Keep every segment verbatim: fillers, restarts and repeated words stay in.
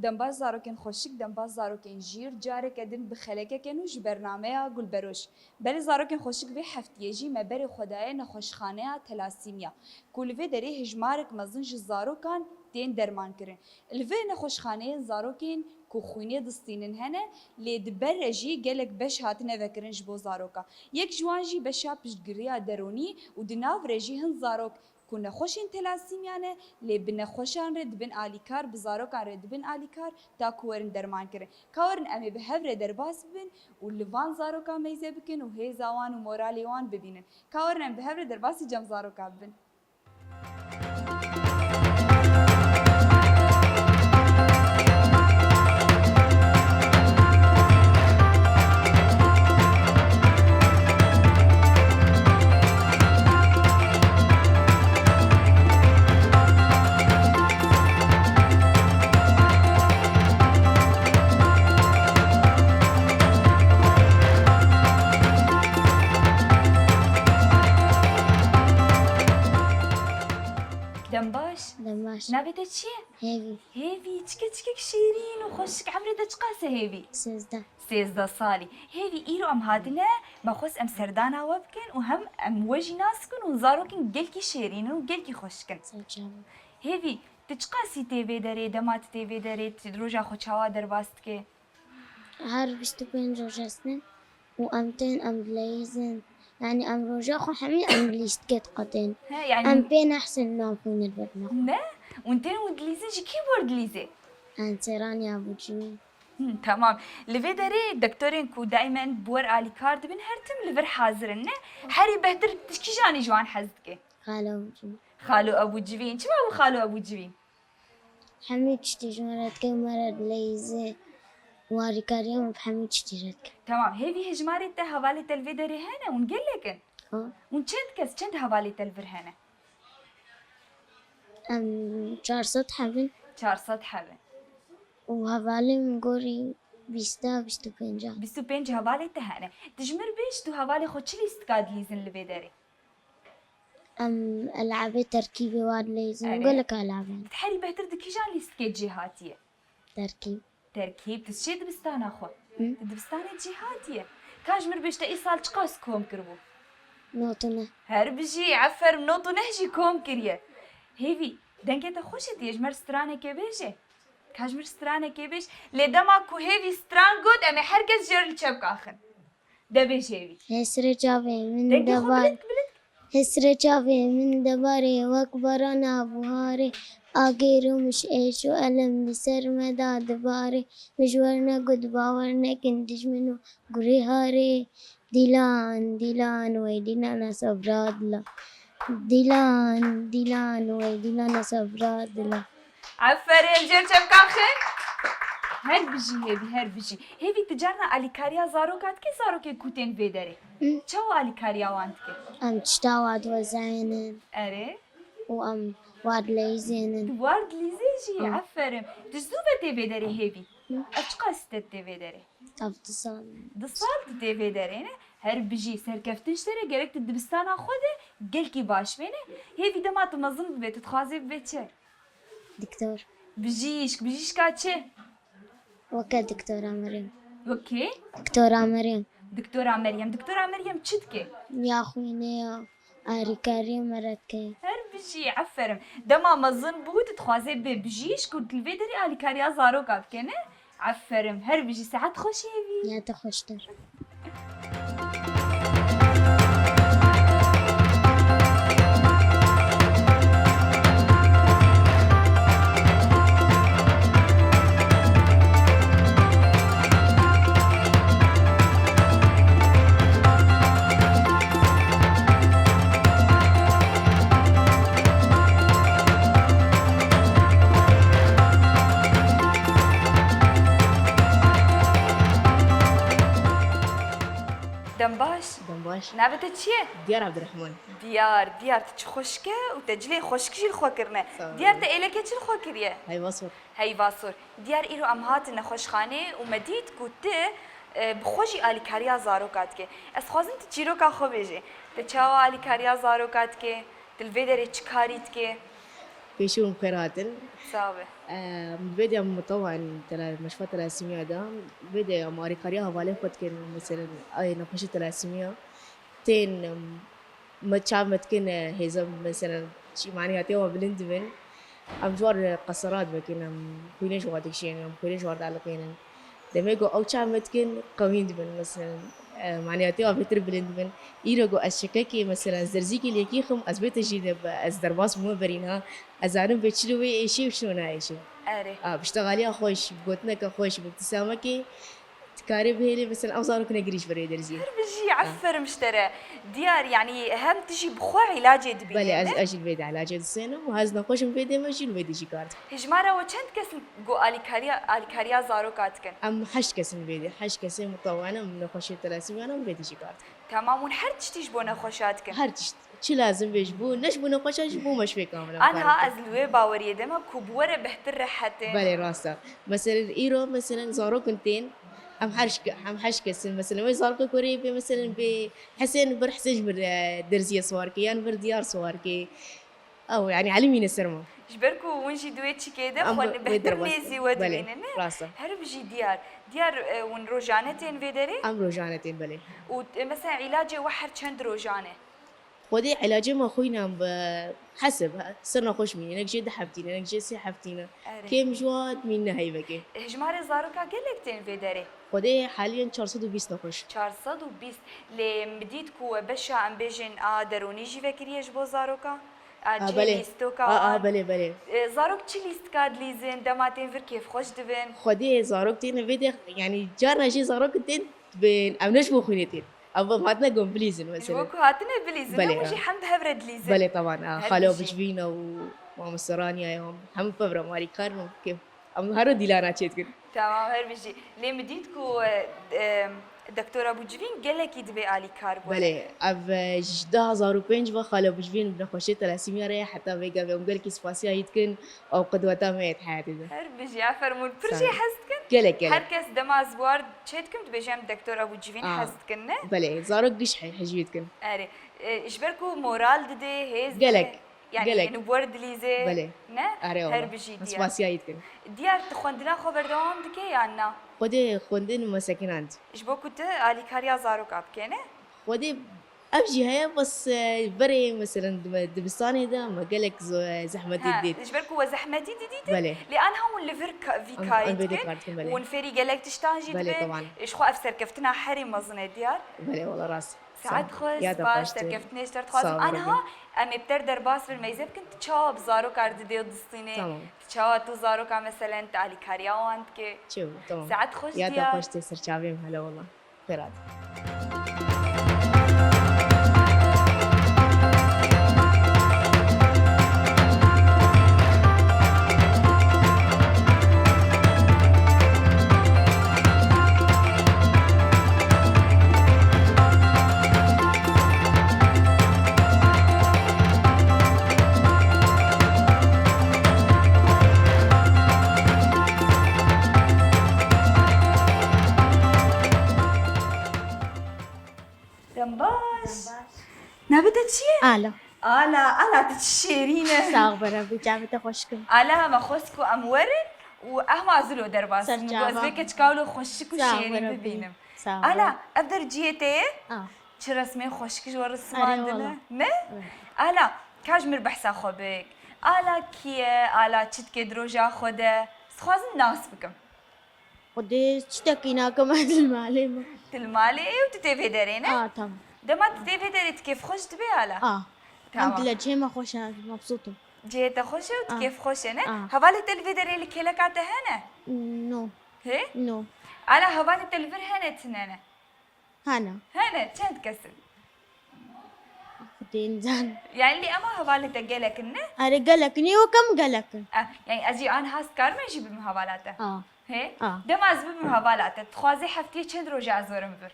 Dembaz zarokên xweşik, dembaz zarokên jîr, careke din bi xelekeke nû ji bernameya Gulberoj. Belê zarokên xweşik vê heftiyê jî me berê xwe daye nexweşxaneya Telasîmya, ku li vê derê hejmarek mezin ji zarokan tên dermankirin. Li vê nexweşxaneyê zarokên ku xwînê distînin hene, lê di ber re jî gelek beş hatine vekirin ji bo zarokan. Yek ji wan jî beşa piştgiriya deronî û di nav re jî hin zarok ku nexweşên telasîmya ne, lê bi nexweşan re dibin alîkar, bi zarokan re dibin alîkar, ta ku werin dermankirin. Ka werin em ê bi hev re derbas bibin û li van zarokan meyze bikin û hêza wan û moralê wan bibînin. Ka werin em bi hev re derbasî cem zarokan bibin. Dem baş. Dem baş. Navê te çi ye? Hêvî. Hêvî, çike çikek şêrîn û xweşik. Emrê te çiqas e Hêvî? Sêzdeh. Sêzdeh salî. Hêvî, îro em hatine, me xwest em serdana we bikin û hem em we jî nas bikin û zarokên gelkî şêrîn in û gelkî xweşik in. Sağ ol. Hêvî, tu çiqasî tê vê derê, dema tu tê vê derê, tu roja xwe çawa derbas dikê? Her bîst û pênc roj hestin û em tên, em dileyîzin. Yanî em roja xwe hemî em bi lîstikê diqetên. He, yanî em pê nehsin nav xwînê li ber me. Ne? Hûn tên û dilîzin, ji kî bor dilîzê? Em Sêranî Ebûcî. Hı, tamam. Li vê derê doktorên ku daimen bi wer alîkar dibin, her tim li vir hazir in, ne? Herî behtir tu kîjanî ji wan hez dike? Xalo Ebûcî. Xalo Ebûcivîn. Çima bû Xalo Ebûcivîn? Hemî tiştî ji me re dike, me re dileyîze û alîkariya me bi hemî tiştî re dike. Tamam. Hêvî hejmarê te, hevalê te li vê derê hene? Hûn gelek in? Ha. Hûn çend kes, çend hevalê te li vir hene? Em çar sed heb in. Çar sed heb in. Û hevalê min gorî bîsta, bîst û pênca. Bîst û pênc hevalê te hene. Tu ji mir bêj, tu hevalê xwe çi lîstika dilîzin li vê derê? Em elabê terkîbê wa dileyîzin û gelek elabên. Herî behtir di kîjan lîstikê cê hatiye? Terkîb. Terkîb, tu çê dibistana xwe? Hı. Tu dibistanê cê hatiye? Ka ji mir bêj, te îsal çiqas kom kiribû? Not û neh. Her bijî, eferim, not û neh jî kom kiriye. Hêvî, dengê te xweş e, tu yê ji me re stranekê bêje. Ka ji mir stranekê bêj, lê dema ku Hêvî stran got, em ê her kes jê re li çepka xin. De bêj Hêvî. Hesre çavê min Dengê xwe debar. Bilind, bilind. Hesre çavê min debarê wek barana buharê. Agêr û mişêş û elem li ser me da dibarê. Min ji we re negot bawer nekin dijmin û gurê harê. Dîlan, dîlan, wey dîlana sebra dila. Dîlan, dîlan, wey dîlana sebra dila. Aferin, jê re çepka xin. Her bijî Hêvî, her bijî. Hêvî, tu carna alîkariya zaroka dikî, zarokên ku tên vê derê? Hı. Çawa alîkariya wan dikî? Em tişta wa diwezayînin. Erê. Û em wa dileyîzênin. Tu war dilîzê jî? Hı. Aferin. Tu zû ve tê vê derê Hêvî? Hı. Ev çiqas te tê vê derê? Ev du sal. Du sal tu tê vê derê ne? Her bijî, serkeftin ji te re, gerek tu dibistana xwe de gelkî baş bêne. Hêvî dema tu mezin bibe, tu dixwazê bibe çi? Doktor. Bijîşk, bijîşka çi? Weke doktora Meryem. Wekî? Doktora Meryem. Doktora Meryem. Doktora Meryem çi dike? Ya xwînê ya. Alîkariyê me re dike. Her bijî, eferim. Dema mezin bû, tu dixwazê bê bijîşk û tu li vê derê alîkariya zaroka bike, ne? Eferim. Her bijî, saet xweş Hêvî. Ya te xweştir. Dem baş. Dem baş. Navê te çi ye? Diyar Abdurrahman. Diyar, Diyar, tu çi xweşik e û te cilên xweşik jî li xwe kirine. Sağ ol. Diyar, te êleke çi li xwe kiriye? Heyva sor. Heyva sor. Diyar, îro em hatin nexweşxanê û me dît ku tu, e, bi xwe jî alîkariya zaroka dike. Ez xwazim tu çîroka xwe bêjê. Te çawa alîkariya zaroka dike? Tu li vê derê çi karî dike? Pêşî hûn bi xêr hatin. Sağ be. Em, vê de em mutawa in tela-, meşfa telasîmiya de. Vê de em alîkariya hevalên xwe dikin, meselen, ay nexweşê telasîmiya. Tên, em, me çav me dikin, e, hêza, meselen, çî manî hatiye wan bilind dibin. Em ji war, e, qeserat bikin, em xwînê ji war dikişînin, em xwînê ji war dialiqînin. Demê ku ew çav me dikin, qewîn dibin, meselen, e, manî hatiye wan bêtir bilind dibin. Îro ku ez şikekê, meselen, ez derzîkê li yekî xim, ez bê te jî de, ez derbas bûme berî niha, ez zanim bê çilo wê êşê û çilo naêşê. Erê. A, piştexaliya xweş, gotineke xweş, bi ibtisamekê, dikarî bihêlî, mesela, ew zarokine girî ji ber wê derziyê. Her bijî, aferin ji te re. Diyar, yanî hem tu jî bi xwe îlacê dibînî, belê, ez, ne? Ez jî li vê de îlacê disênim û ez nexweşim vê dê me jî li vê dê jî kar dikim. Hejmara we çend kes li go alîkariya, alîkariya zaroka dikin? Em heşt kes in vê dê, heşt kesê mutawa ne, em nexweşê telasîmiya ne, em vê dê jî kar dikin. Tamam, hûn her tiştî ji bo nexweşa dikin? Her tişt. Çi lazim bê ji bo, ne ji bo nexweşa, ji bo me ji vê kamil em kar dikin. Anha ez li wê baweriyê de me ku bi we re bêhtir rehet in. Belê, rast e. Meselen, îro, meselen, zarok in tên, em her ş-, em heşt kes in. Meselen, wê zarokek werê bê, meselen, bê Hesên, vir Hesên ji vir, e, derziyê siwar ke, yan vir Diyar siwar ke. Ew, yanî, elimîne ser me. Ji ber ku hûn jî di wê çikê de xwe bêhtir nêzî we dibînin, ne? Em bi-, wê derbas bin. Belê, rast e. Her bijî Diyar. Diyar, e, hûn rojane tên vê derê? Em rojane tên, belê. Û, e, mesela, îlacê we her çend rojan e? Xwedê îlacê me xwîn e, em bi hesib, he, sir nexweş mîne, hinek jê du heftî ne, hinek jê sê heftî ne. Erê. Kêm ji wan mîne heyvekê. Hejmarê zaroka gelek tên vê derê? Xwedê haliyen çar sed û bîst nexweş. Çar sed û bîst. Lê min dît ku we beşa, em bêjin, a deronî jî vekiriye ji bo zaroka? A, a, cihê belê. Lîstoka wan? A, a, belê, belê. E, zarok çi lîstika dilîzin, dema tên vir kêfxweş dibin? Xwedê zarok têne vê de, yanî carna jî zarok tên dibin, ew ne ji bo xwînê tên. Ev hatine gon bilîzin, mesela. Ji bo ku hatine bilîzin, belê, hûn jî hem bi hev re dilîzin. Belê, teban, a, xala bijvîn û mamoste Raniya, em hemû bi hev re alîkar in û kêf, em her dîlana çê dikin. Tamam, her bijî. Lê min dît ku, e, e, Doktor Ebûcivîn gelekî dibê alîkar bû. Belê, ev, e, ji du hazar û pênc ve xala bijvîn bi nexweşê telasîmiya re ye, heta vê gavê em gelekî spasiya wî dikin. Ew qudweta me ye di heyatê de. Her bijî, aferin. Pir jê hez dikin? Gelek, gelek. Her kes dema ez bi wan re çê dikim, dibêje em Doktor Ebûcivîn hez dikin, ne? Belê, zarok giş he-, hej wî dikin. Erê. E, ji ber ku moral dide, hêz dide. Gelek, gelek. Yanî, ên bi we re dilîze, ne? Belê. Erê, wala. Her bijî Diyar. Spasiya wî dikin. Diyar, tu xwendina xwe berdewam dike yan na? Xwedê xwendin me sekinand. Ji bo ku tu alîkariya zaroka bike, ne? Xwedê Ev jî heye, bes, e, berê, meselen, di me dibistanê de me gelek zo-, zehmetî dît. Ji ber ku we zehmetî didîtin, belê, lê aniha hûn li vir ka-, vî karî dikin, em vê dê kar dikin, belê, hûn fêrî gelek tiştan jî dibin. Belê, teban. Ji xwe ev serkeftina herî mezin e, Diyar. Belê, wala rast. Saet xweş, spas, serkeftinê ji te re dixwazim. Sağ ol, Rebî. Aniha em ê bi te re derbas bin, meyze bikin, tu çawa bi zaroka re didê û distînê? Tamam. Tu çawa tu zaroka, meselen, tu alîkariya wan dikê? Çi, tamam. Saet xweş, Diyar. Ya te xweş tê ser çavê min, hele wala. Xêr hat. Dem baş. Dem baş. Navê te çi ye? Ala. Ala, Ala, tu çi şêrîn e. Sax be, Rebî çavê te xweş ke. Ala, me xwest ku em werin û ehma ez lo derbas bim. Ser çava. Ez vê keçika wilo xweşik û şêrîn bibînim. Sax be, Rebî. Sax be. Ala, ev der cihê te ye? A. Çi resmê xweşik ji we re simandine. Erê, wala. Ne? Evet. Ala, ka ji min behsa xwe bik. Ala kî ye? Ala çi dike di roja xwe de? Ez dixwazim nas bikim. Xwedê çi tekî nakim ez li malê me. Tu li malê yê û tu tê vê derê, ne? A, tamam. Dema tu tê vê derê, tu kêfxweş dibê, Ala? A. Tamam. Elhamdülillah, cihê me xweş e, mebsût im. Cihê te xweş e û tu kêfxweş e, ne? A. Hevalê te li vê derê, li kêleka te hene? No. Hê? No. Ala, hevalê te li vir hene, tune ne? Hene. Hene, çend kes in? Xwedê nizan. Yani lê ema hevalê te gelek in, ne? Erê, gelek in, ê weke min gelek in. Eh, yani ez jî aniha ez dikarim ez jî bibim hevala te? A. Hê? A. Dema ez bibim hevala te, dixwazê heftiyê çend roja ez werim vir?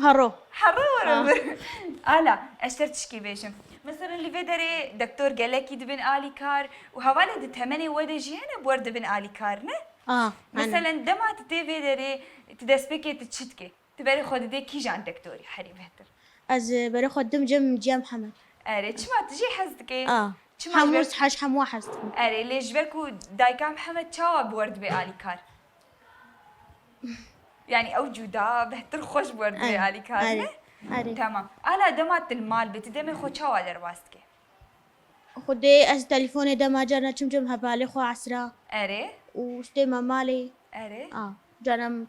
Hero. Hero werim vir. A. Ala, ez ji te re tişkî bêjim. Mesela li vê derê doktor gelekî dibin alîkar û hevalê di temenê we de jî hene bi we re dibin alîkar, ne? A, hene. Mesela dema tu tê vê derê, tu destpêkê tu çi dikê? Tu berê xwe didê kîjan doktorî herî bêhtir? Ez, e, berê xwe didim cem Ciya Mihemed. Erê, çima tu jê hez dikê? A. Çima ji Hemû ber hez hemû hez dikim. Erê, lê ji ber ku dayika Mihemed çawa bi we dibe alîkar? Yani ew cuda, behtir xweş bi we dibe Erê, alîkar, erê, ne? Erê. Tamam. Ala dema tu li mal bî, tu demê xwe çawa derbas dike? Xwedê ez telefon didem, carna çim cem hevalê xwe esra. Erê, Û stême malê. erê. A, carna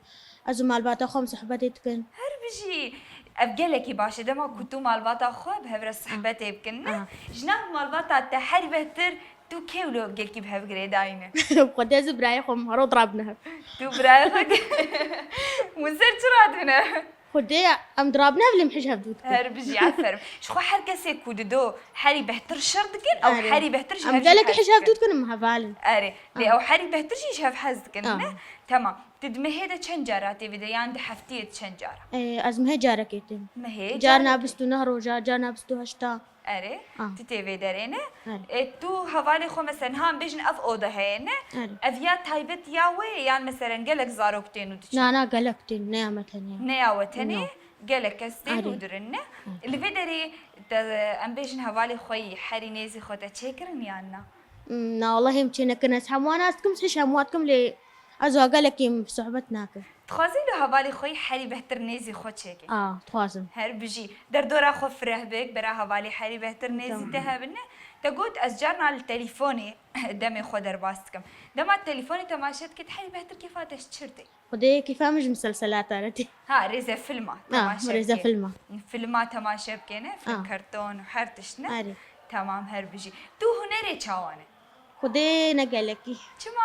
ez û malbata xwe em sohbetê dikin. Her bijî. Ev gelekî baş e. Dema ku tu malbata xwe bi hev re sohbetê bikin, ne? A. Ji nav malbata te herî behtir tu kê wilo gelkî bi hev girêdayî ne? Xwedê ez û birayê xwe em hero dirabine hev. Tu birayê xwe ki-, hûn ser çi radibine? Xwedê em dirabine hev lê em hej hev dû dikin. Her bijî, aferin. Ji xwe her kesê ku dido herî behtir şer dikin, ew Erê. herî behtir ji Em hev jî gelekî hez hej hev dikin. dû dikin em heval in. Erê. Lê ew herî behtir jî ji hev hez dikin, A. ne? Tamam. Tu di mehê de çend cara tê vê de, yan di heftiyê de çend cara? Ê, Ez mehê carekê têm. Mehê Carna carekê. bîst û neh roja, carna bîst û heşta. Erê. A. Tu tê vê derê, ne? Erê. Ê, tu hevalê xwe, mesela niha em bêjin ev oda heye, ne? Erê. Ev ya taybet ya wê, yan meselen gelek zarok tên û diçin? Na, na, gelek tên, ne ya me tenê. Ne ya we tenê, No. Gelek kes tên Erê. û dirin, ne? Li vê derê te, em bêjin hevalê xwe yî herî nêzî xwe te çêkirin yan na? Na, wellahî em çê nekirin. Ez hemû nas dikim, hiç hemû dikim lê ez û gelekî em sohbet nakim. Dixwazî li hevalê xwe yî herî behtir nêzî xwe çêkî? A, dixwazim. Her bijî. Derdora xwe fireh bik, bera hevalê herî behtir nêzî te hebin, ne? Te got ez carna li telîfonê demê xwe derbas dikim. Dema telîfonê temaşe dikî, herî behtir kêfa te ji çi tê? Xwedê kêfa min ji miselselata re tê. Ha, rêzefilma Ha, temaşe rêzefilma. Filma temaşe bike, ne? Film Ha. Karton û her tişt, ne? Erê. Tamam, her bijî. Tu hunerê çawa ne? Xwedê ne gelekî. Çima?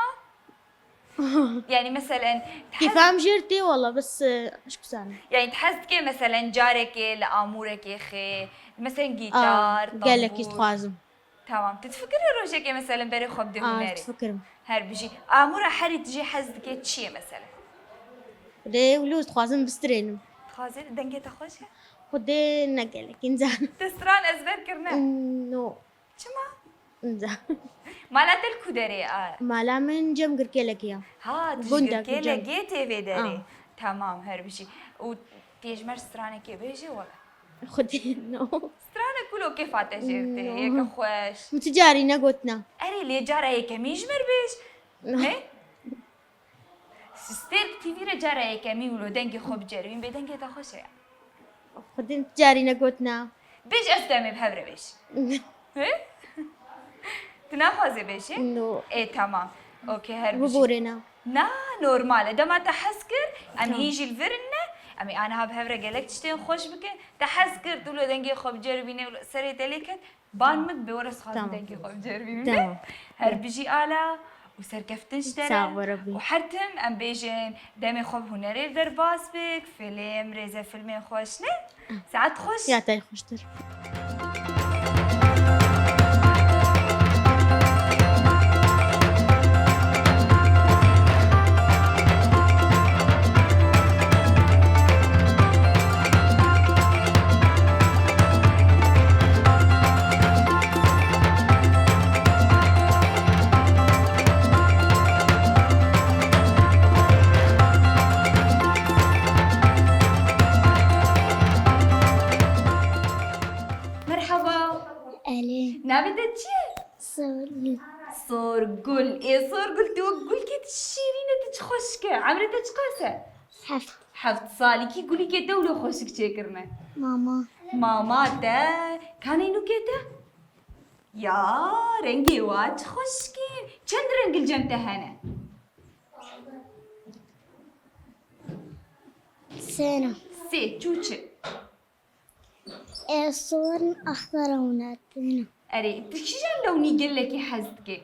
Yani meselen, Kêfa min jêr tê wala, bes, e, aşk sana. Yani tu hez dike meselen carekê li amûrekê xê, meselen gîtar, Aa, gelekî tambûr. Dixwazim. Tamam. Tu difikirî rojekê meselen berê xwe bidê Aa, hunerê? Difikirim. Her bijî. Amûra herî tu jê hez dike çi ye meselen? Dê wilo dixwazim bistrênim. Dixwazî dengê te xweş e? Xwedê ne gelekî nizan. Te stran ezber kirine? No. Çima? Nizan. Mala te li ku derê ye? Mala min cem girkêlekê ya. Ha, tu ji Gundek, Girkêlekê cem. tê vê derê. Ah. Tamam, her bijî. Û tê ji me re stranekê bêjî wala. Xwedê no. Stranek wilo kêfa te jêr tê, No. yeke xweş. Min tu carî negotina. Erê lê cara yekemî ji me re bêj. No. He? Stêrk T V re cara yekemî wilo dengê xwe biceribîn, bê dengê te xweş e ya. Xwedê min tu carî negotina. Bêj ez demê bi hev re bêj. He? Tu naxwazê bêjî? No. Ê, tamam. Okey, her bijî. Biborêne. Na, normal e. Dema te hez kir, em Tamam. hîn jî li vir in ne. Em ê aniha bi hev re gelek tiştên xweş bikin. Te hez kir, tu wilo dengê xwe biceribîne, wilo serê te lê ket. Ban min bi were dixwazim Tamam. dengê xwe biceribînim. Tamam. Her bijî Ala û serkeftin ji te re. Sağ ol, Rabbi. Û her tim em bêjin demê xwe bi hunerê derbas bik, film, rêzefilmên xweş ne. Saet xweş. Ya te xweştir. Merhaba. Elê. Navê te çi ye? Sorgul. Sorgul. Ê Sorgul, tu wek gulkê tu şîrîn e, tu çi xweşik e. Emrê te çiqas e? Heft. Heft salî. Kî gulîkê te wilo xweşik çêkirine? Mama. Mama te. Kanê nûkê te? Ya, rengê wa çi xweşik e. Çend reng li cem te hene? Sena. Sê, çû çi? E, sorun ahbara unatına. Erê, tu kîjan lewnî gelekî hez dikî?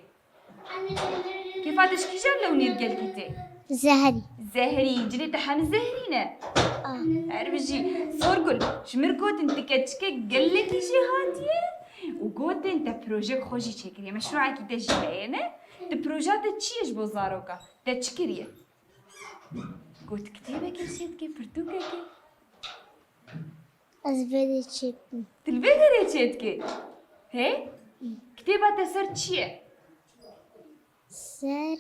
Kêfa te ji kîjan lewnî gelkî tê? Zehri. Zehrî, cilê te hemî zehrî ne? A. Her bijî. Sorgul, ji mir gotin tu keçikek gelekî jêhatî ye û gotin te projek xwe jî çêkiriye. Meşrûekî te jî heye ne? Tu proja te çi ye ji bo zaroka? Te çi kiriye? Got kitêbekê çêdikê, pirtûkekê. Ez vê de çektim. Tu li vê derê çêdikê? Hê? Kitêba te ser çi ye? Ser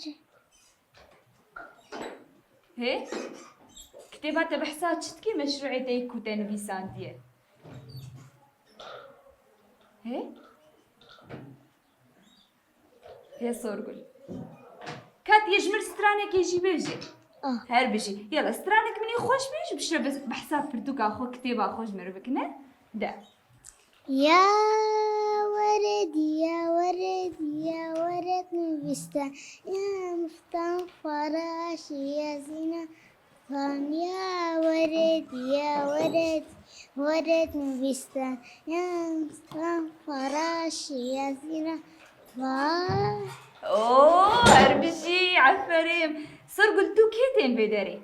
Hê? Kitêba te behsa çi dike, meşrûê te yê ku te nivîsandiye? Hê? Tê Sorgul. Ka tu yê ji min stranekê jî bêjî. Ah. Her bijî. Yala, stranek min ê xweş bê, ji bişre bi, behsa pirtûka xwe, kitêba xwe ji min re bikine. De. Ya weredî, ya weredî, ya wered nivîste, ya miftan faraşî, ya zîna Vanya weredî ya weredî, wered nivîste, ya miftan faraşî, ya zîna va. Oo, her bijî, aferîn. Sorgul, tu kê tên vê derê?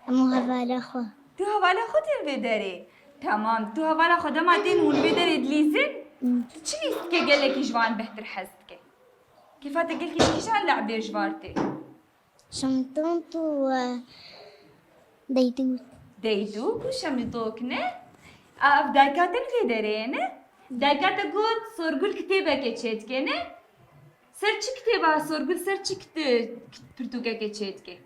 Hemû hevala xwe. Tu hevala xwe tên vê derê? Tamam, tu hevala xwe dema tên hûn vê derê dilîzin, Hmm. tu çi lîstikê gelekî ji wan bêhtir hez dike? Kêfa te gelkî ji kîjan le'bê ji wan tê? Şimtont û, e, deydûk. Deydûk û şemidok ne? A, ev dayka te li vê derê ye ne? Dayka te got Sorgul kitêbekê çêdike ne? Ser çi kitêba Sorgul, ser çi kit-, pirtûkekê çêdike?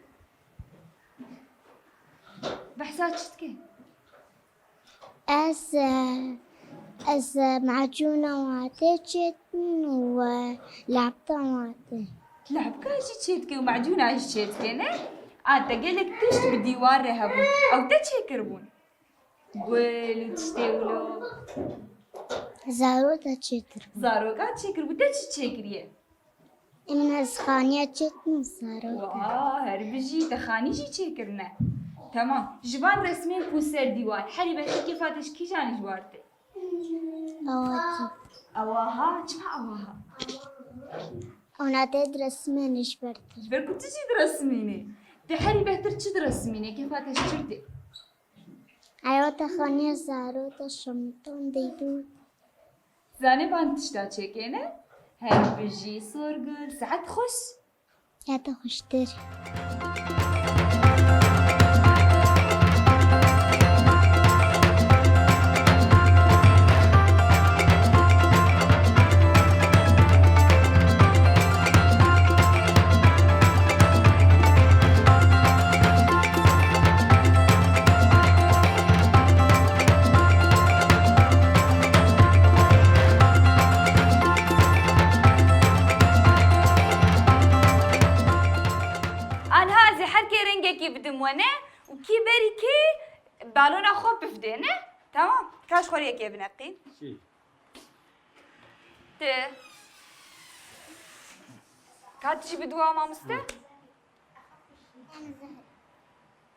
Behsa çi dike? Ez, e, ez, e, macûna watê çêtin û, e, lehbta watê. Lehbka jî çêdike û macûna jî çêdike ne? A, te gelek tişt bi dîwar re hebûn. Ew te çêkiribûn? Gul û tiştê wilo. Zarota çêkiribûn. Zaroka çêkiribû. Te çi çêkiriye? Min ez xaniya çêtin zarok. Wa, her bijî, te xanî jî çêkirine. Temam. Ji van resmên ku ser dîwar, herî bêhtir kêfa te ji kîjan ji war tê? Awa çi? Awa ha, çima awa ha? Ona te diresmîne ji ber te. Ji ber ku tu jî diresmînî. Te herî bêhtir çi diresmîne? Kêfa te ji çi tê? Ewa te xaniya zarok, te şimton deydû. Zanê van tişta çêkê ne? Her bijî Sorgul, saet xweş. Ya te xweştir. Anha ez ê her kê rengekî bidim we ne û kî berî kê balona xwe bifdê ne? Tamam. Ka ji xwe yekê bineqîn. Çi? Ti. Ka tu jî bidiwa mamoste?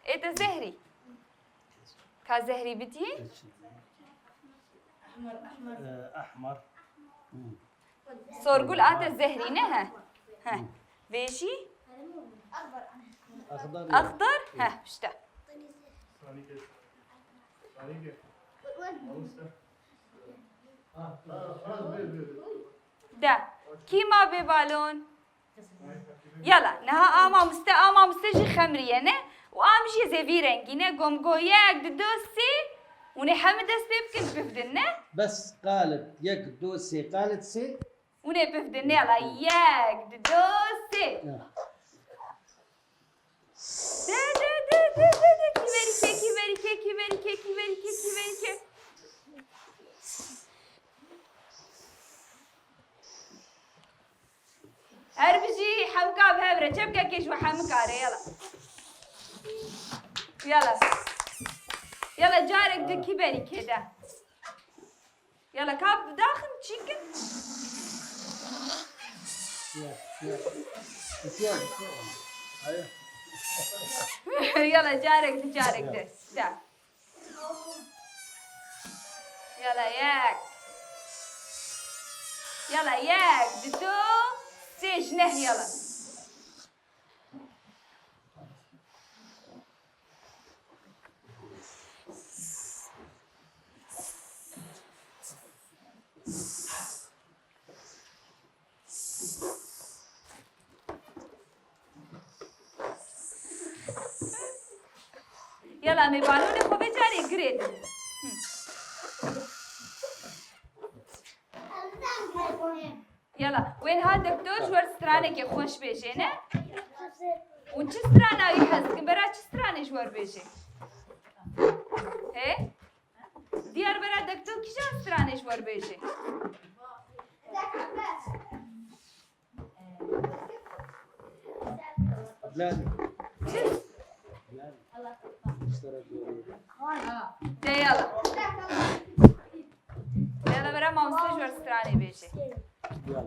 Ê te zehrî. Ka zehrî bidiyê? Ehmer, ehmer. Ee, ehmer. Sorgul a te zehrî ne he? He. Vê jî? Axdar. Axdar? He, işte. De. Kî ma bê balon? Yala, niha a mamoste, a mamoste jî xemriye ne? Û a min jî zê vî rengî ne? Gom go yek, di, do, sê. Hûn ê hemî dest pê bikin, bifdin ne? Bes qalit yek, do, sê, qalit sê. Hûn ê bifdin ne? Yala, yek, di, do, sê. Ya. De, de, de, de, de, de. Kî berî kê, kî berî kê, kî berî kê, kî berî kê, kî berî kê. Her bijî hemka bi hev re. Çepkekê ji we hemika re, yala. Yala. Yala, carek di kî berî kê de. Yala, ka bi daxin çîkin. Yala, carek di, carek di. De. Yala yek. Yala yek, di, du, sê, ji neh yala. Yala, me balonê xwe vê carê girê din. Yala, wên ha doktor ji wer stranekê xweş bêjê ne? Hûn çi strana wî hez dikin? Bera çi stranê ji wer bêjê? Hê? Diyar bera dekto kîjan stranê ji wer bêjê? Bilal. Bilal. Müşterek yolu. De yala. De yala bera mamoste ji we re stranê bêje. Yala.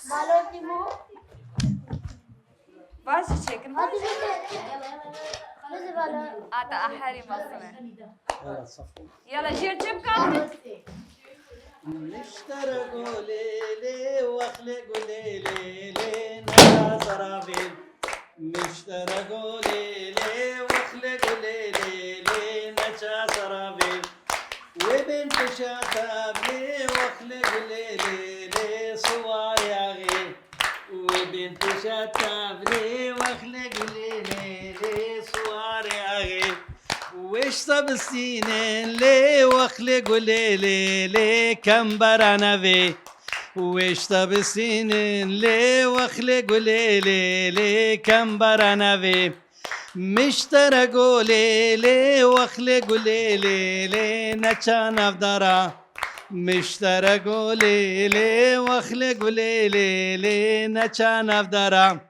Balon tîmo. Baş çekin. Hadi bize. Bize balon. Ata aherî masine. Yala, saf ol. Yala, jêr çi bikin? Mişterek û lêlê, wexlê gulê lêlê, neça seravê. Mişterek û lêlê, wexlê gulê lêlê, neça seravê. Wê bên pêşa tavlê, wexlê gulê lêlê, siwarê axê. Wê bên pêşa tavlê, wexlê gulê lêlê, siwarê axê. Wêşta bisînên lê, wexlê gulê lêlê, kembera nevê. Wêşta bisînên lê, wexlê gulê lêlê, kembera nevê. Mişterek û lêlê, wexlê gulê lêlê, neça navdara. Mişterek û lêlê, wexlê gulê lêlê, neça navdara.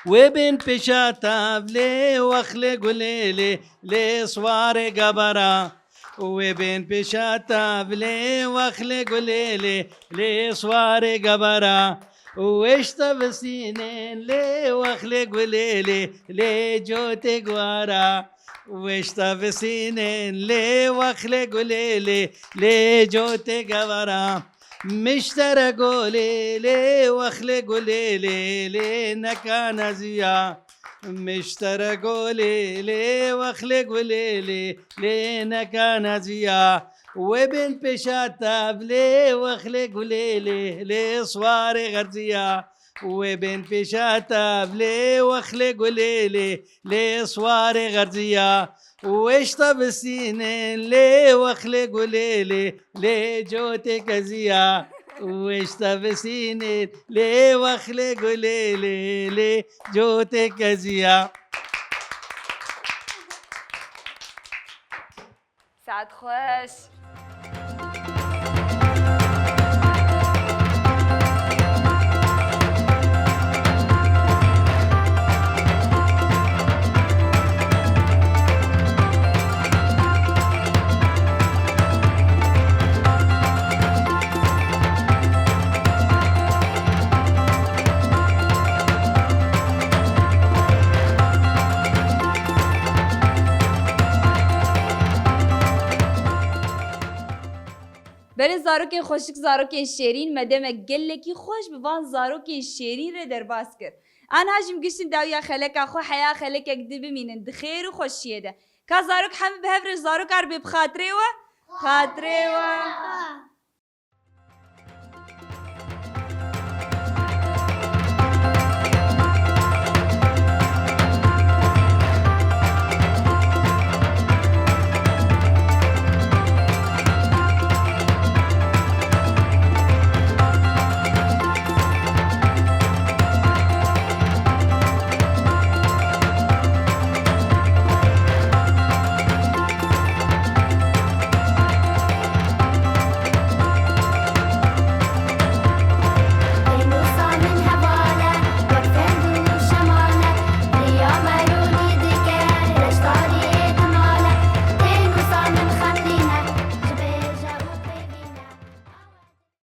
Wê bên pêşa tavlê, wexlê gulê lêlê, siwarê gabara. Wê bên pêşa tavlê, wexlê gulê lêlê, siwarê gabara. Wêşta bisînên lê, wexlê gulê lêlê, cotê guara. Wêşta bisînên lê, wexlê gulê lêlê, cotê gabara. Mişterek û lêlê, wexlê gulê lêlê, neka naziya. Mişterek û lêlê, wexlê gulê lêlê, neka naziya. Wê bên pêşa tavlê, wexlê gulê lêlê, siwarê xerziya. Wê bên pêşa tavlê, wexlê gulê lêlê, siwarê xerziya. Wêşta bisînên lê, wexlê gulê lêlê, cotê keziya. Wêşta bisînên lê, wexlê gulê lêlê, cotê keziya. Saet xweş. Belê zarokên xweşik, zarokên şêrîn, me demek gelekî xweş bi van zarokên şêrîn re derbas kir. Aniha jî em giştin dawiya xeleka xwe, heya xelekek din bimînin di xêr û xweşiyê de. Ka zarok hemî bi hev re zarokar bê bi xatirê we? Xatirê we.